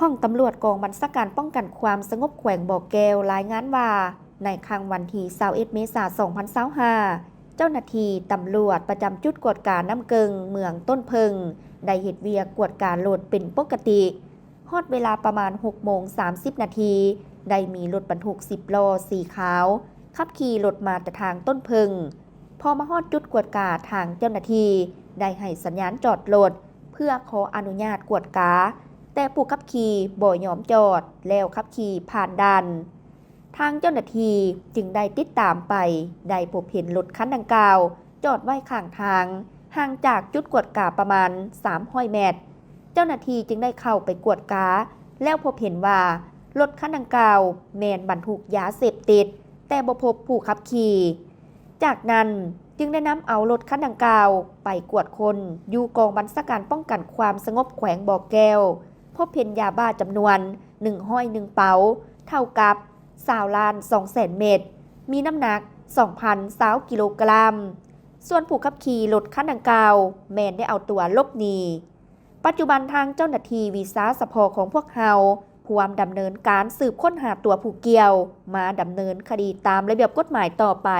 ຫ້ອງຕຳຫຼວດກອງບັນຊາການປ້ອງກັນຄວາມສະຫງົບແຂວງບໍ່ແກ້ວລາຍງານວ່າ, ໃນຄ່ຳວັນທີຊາວເອັດ ເມສາ ສອງພັນຊາວຫ້າ ເຈົ້າໜ້າທີ່ຕຳຫຼວດປະຈຳຈຸດກວດການ້ຳເກິ່ງເມືອງຕົ້ນເຜິ້ງ ໄດ້ເຮັດວຽກກວດກາລົດເປັນປົກກະຕິ. ຮອດເວລາປະມານຫົກໂມງສາມສິບນາທີ ໄດ້ມີລົດບັນທຸກສິບລໍ້ສີຂາວ ຂັບຂີ່ລົດມາແຕ່ທາງຕົ້ນເຜິ້ງ. ພໍມາຮອດຈຸດກວດກາ, ທາງເຈົ້າໜ້າທີ່ໄດ້ໃຫ້ສັນຍານຈອດລົດເພື່ອຂໍອະນຸຍາດກວດກາ, ແຕ່ຜູ້ຂັບຂີ່ບໍ່ຍອມຈອດ ແລ້ວຂັບຂີ່ຜ່ານດ່ານ. ທາງເຈົ້າໜ້າທີ່ຈຶ່ງໄດ້ຕິດຕາມໄປ, ໄດ້ພົບເຫັນລົດຄັນດັ່ງກ່າວຈອດໄວ້ຂ້າງທາງ, ຫ່າງຈາກຈຸດກວດກາປະມານສາມຮ້ອຍແມັດ. ເຈົ້າໜ້າທີ່ຈຶ່ງໄດ້ເຂົ້າໄປກວດກາ, ແລ້ວພົບເຫັນວ່າລົດຄັນດັ່ງກ່າວແມ່ນບັນທຸກຢາເສບຕິດ, ແຕ່ບໍ່ພົບຜູ້ຂັບຂີ່. ຈາກນັ້ນຈຶ່ງໄດ້ນຳເອົາລົດຄັນດັ່ງກ່າວໄປກວດຄົ້ນຢູ່ກອງບັນຊາການປ້ອງກັນຄວາມສະຫງົບແຂວງບໍ່ແກ້ວ, ພົບເຫັນຢາບ້າຈຳນວນໜຶ່ງຮ້ອຍໜຶ່ງເປົາ, ເທົ່າກັບຊາວລ້ານສອງແສນເມັດ, ມີນ້ຳໜັກສອງພັນຊາວກິໂລກຣາມ. ສ່ວນຜູ້ຂັບຂີ່ລົດຄັນດັ່ງກ່າວແມ່ນໄດ້ເອົາຕົວຫຼົບໜີ. ປັດຈຸບັນທາງເຈົ້າໜ້າທີ່ວິຊາສະເພາະຂອງພວກເຮົາພວມດຳເນີນການສືບຄົ້ນຫາຕົວຜູ້ກ່ຽວມາດຳເນີນຄະດີຕາມລະບຽບກົດໝາຍຕໍ່ໄປ.